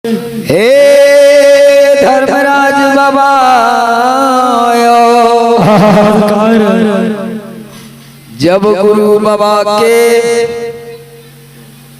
हे धर्मराज बाबा, जब गुरु बाबा के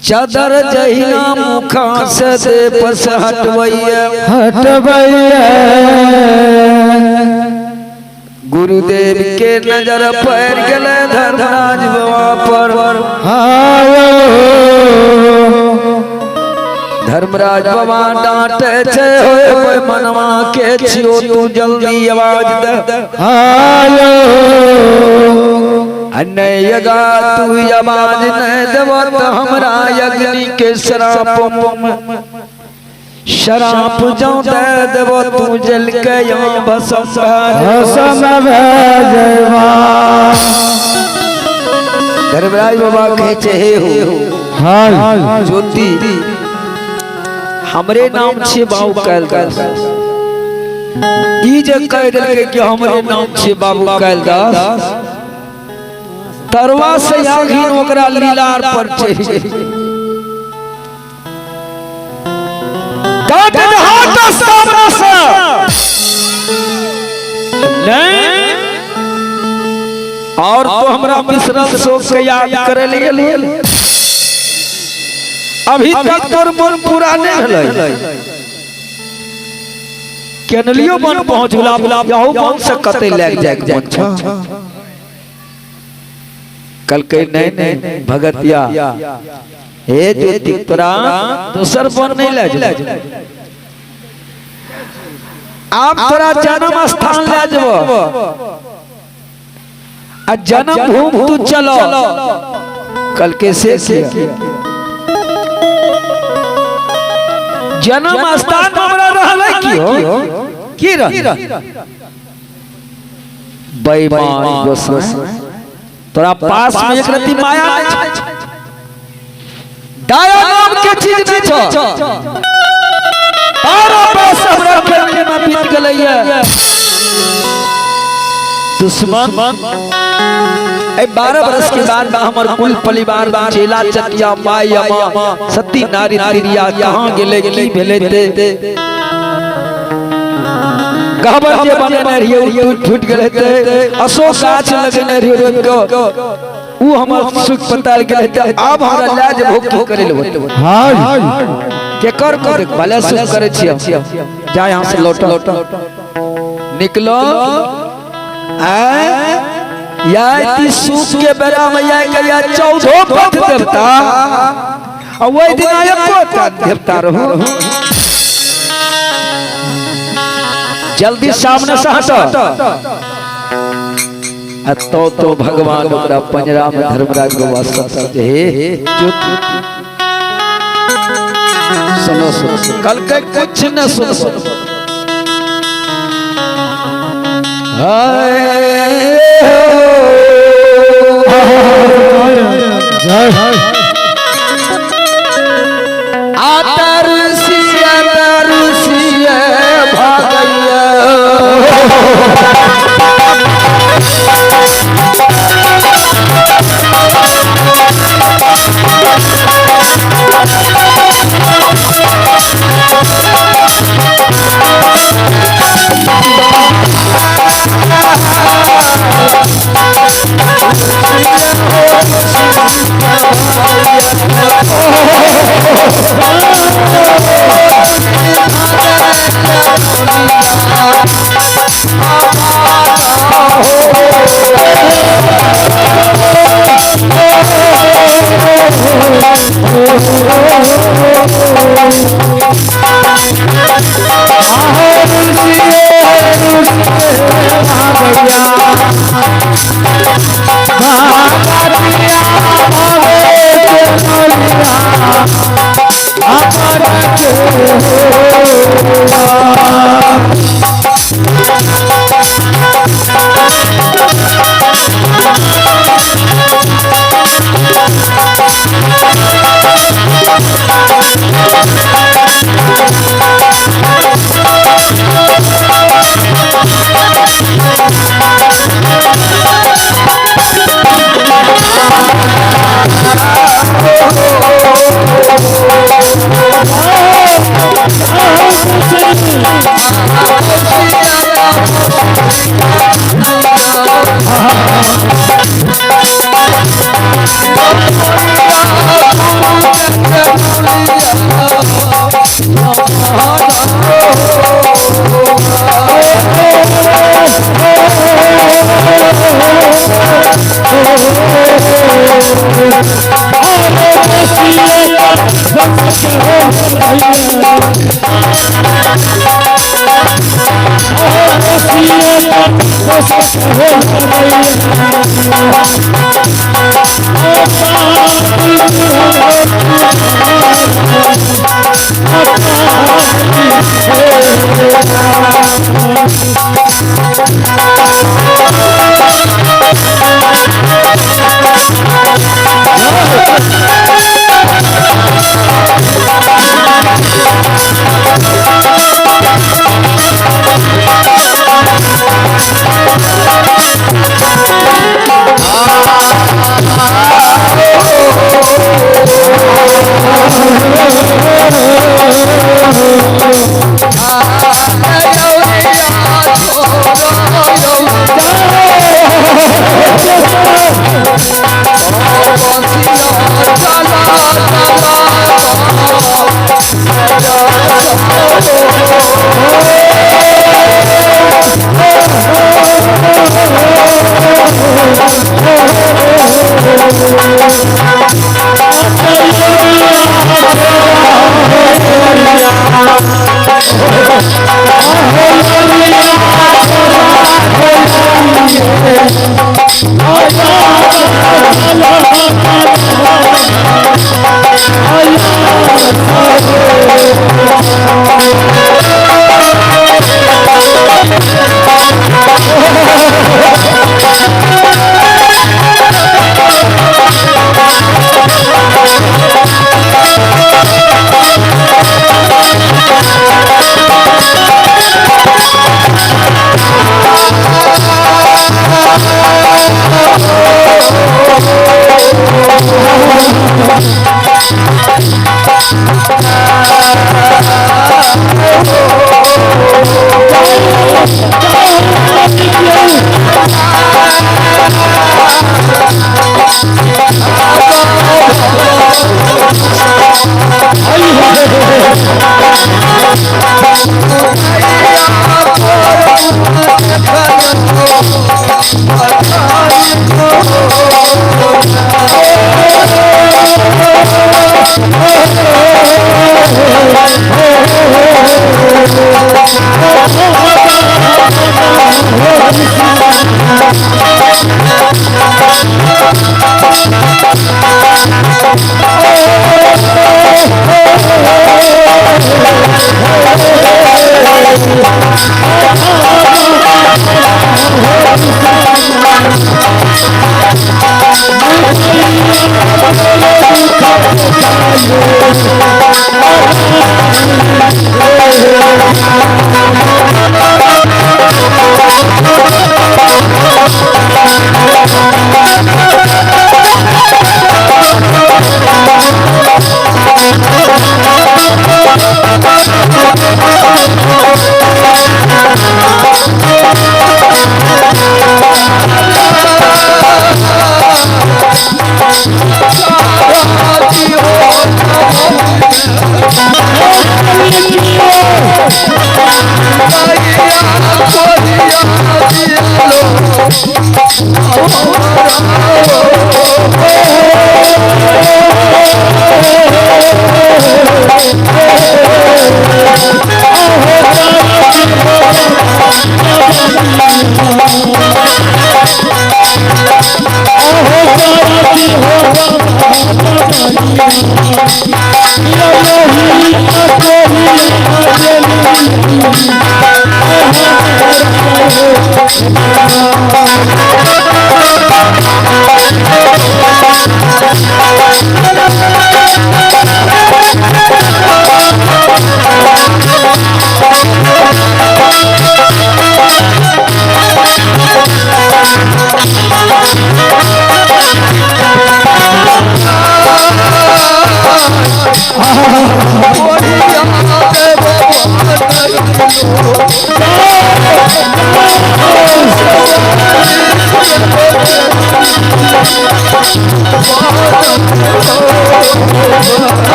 चादर जहिना मुखा से दे पस हटवैया हटवैया, गुरुदेव के नजर पड़ गए धर्मराज बाबा पर। धर्मराज बाबा डांटे छे होए मनवा के छियो तू जल्दी आवाज दे। नहीं तू आवाज नहीं देव तो हमरा अग्नि के श्राप शराप जो दे देव तू जल के यहाँ भस्म भस्म। धर्मराज बाबा कहे छे हे हो ज्योति, हमरे नाम छे बाबू कैलदास। ई जे कह देलकै कि हमरे नाम छे बाबू कैलदास, तरवा से आघिन ओकरा लीलार पर चढ़ि काट दे हाथ सामने से। नहीं और तो हमरा मिश्रल शोक के याद करे लिए अभी तक तोर मन पूरा नहीं भेलै। केनलियो मन पहुंच गेला, यहू मन से कते लग जाए मन छ। कल के नहीं नहीं भगतिया, हे ज्योति तोरा दोसर वन नहीं ले जाए, आप तोरा जन्म स्थान ले जबो आ जन्म भूमि तू चलो। कल के से जन्म स्थान हमरा रहलै की हो की रह बेईमान गोसाई, तोरा पास में एक रति माया नहीं छै, दया नाम के चीज नहीं छौ। 12 बरस हमरा प्रेम में बीत गेलै दुश्मन। 12 बरस के बाद हमर कुल परिवार चेला चटिया माई अमा सती नारी तिरिया कहाँ गेलै की भेलै ते गहबर जे बनेने रहियै उ टूट फूट गेलै ते अशोक गाछ लगेने रहियै रोपि के उ हमर सुख पताल गेलै ते आब हमरा लए जेबहो की करै लए के कर कर भले सुख करै छियै, जा यहाँ से लौट निकलो। या सुख के बेरा में या गया 14 पथ देवता और वही दिन एको देवता रहो। जल्दी सामने से हटो तो भगवान ओकरा पंजरा में धर्मराज बाबा सब हे सुनो सुनो कल के कुछ न सुनो। आतर सिया तरसिया भागैया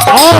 आ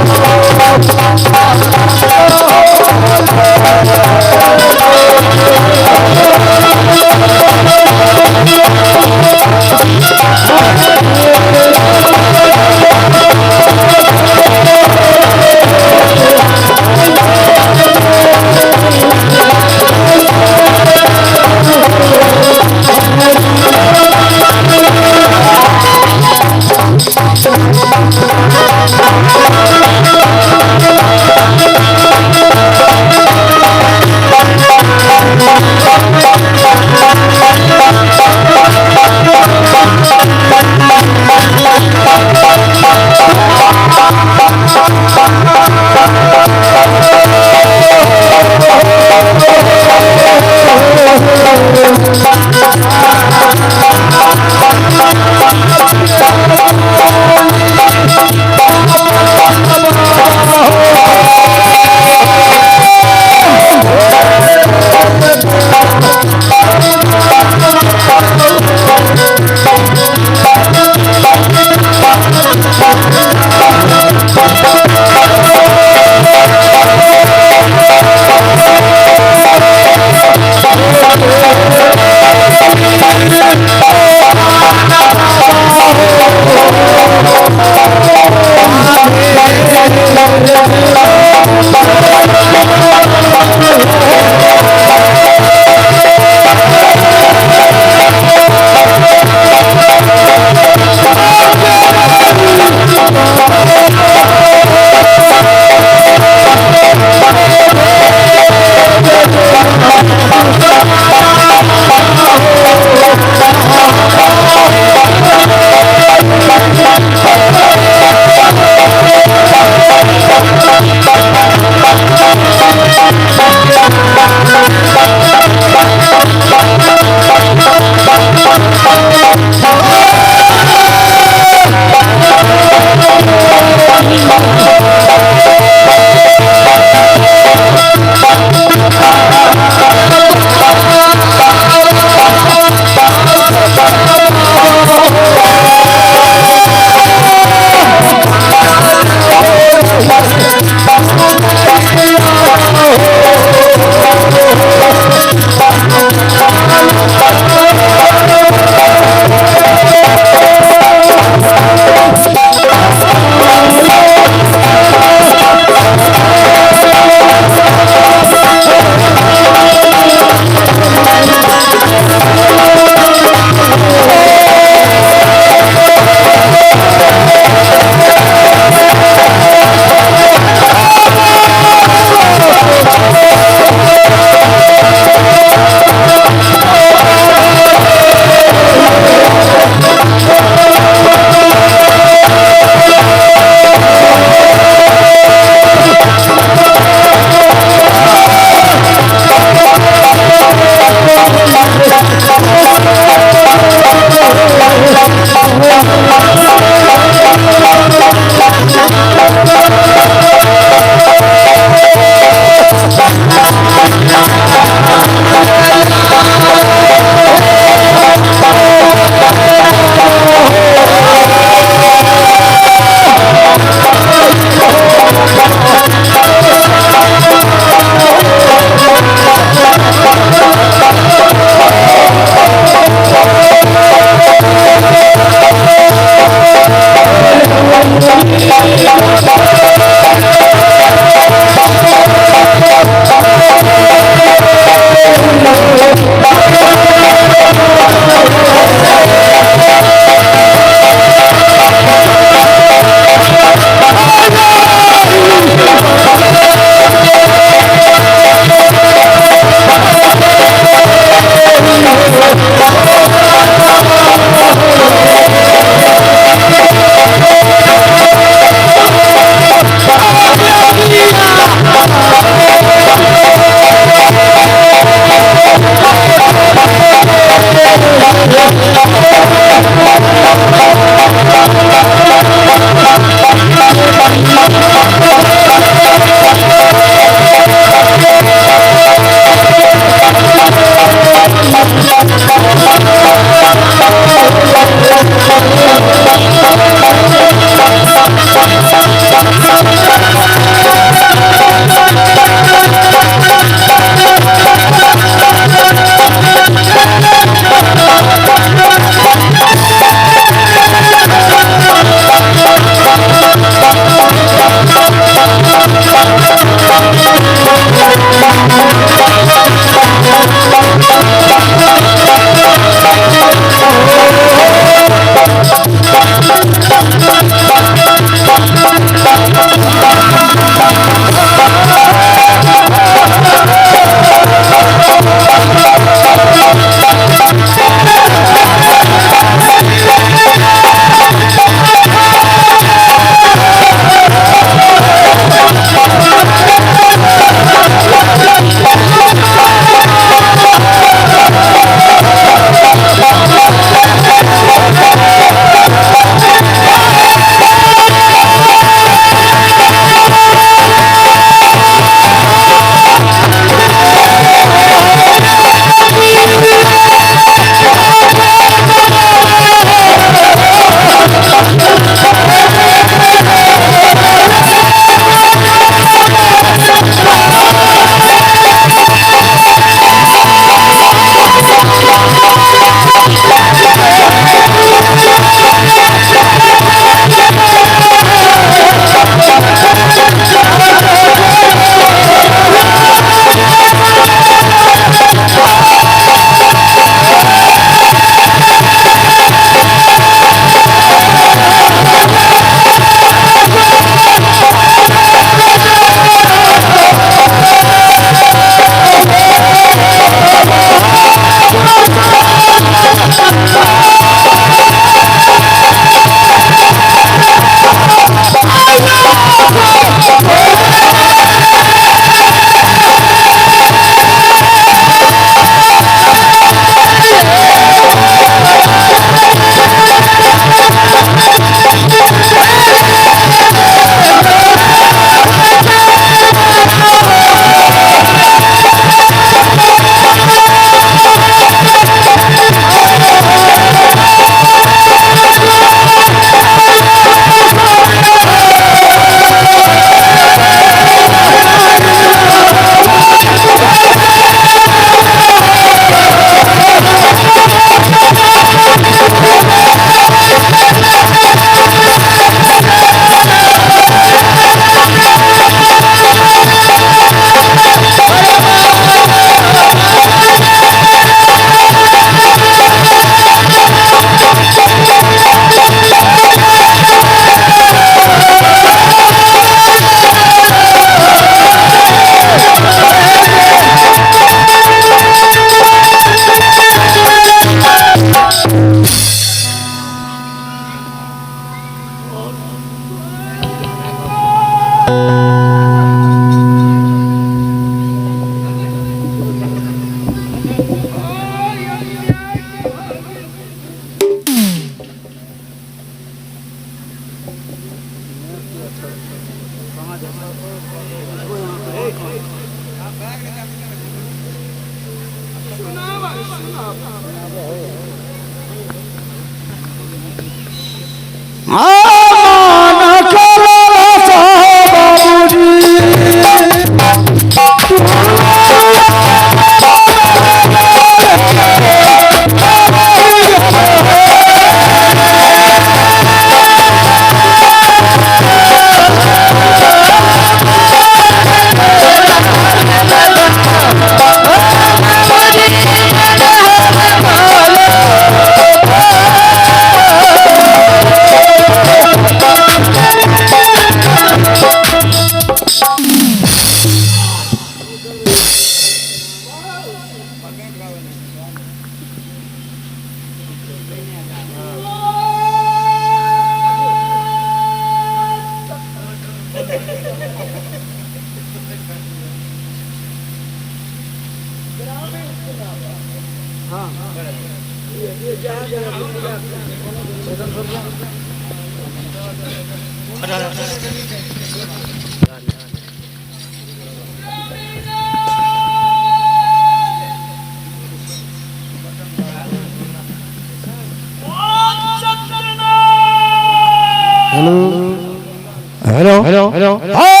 Hello hello hello हा।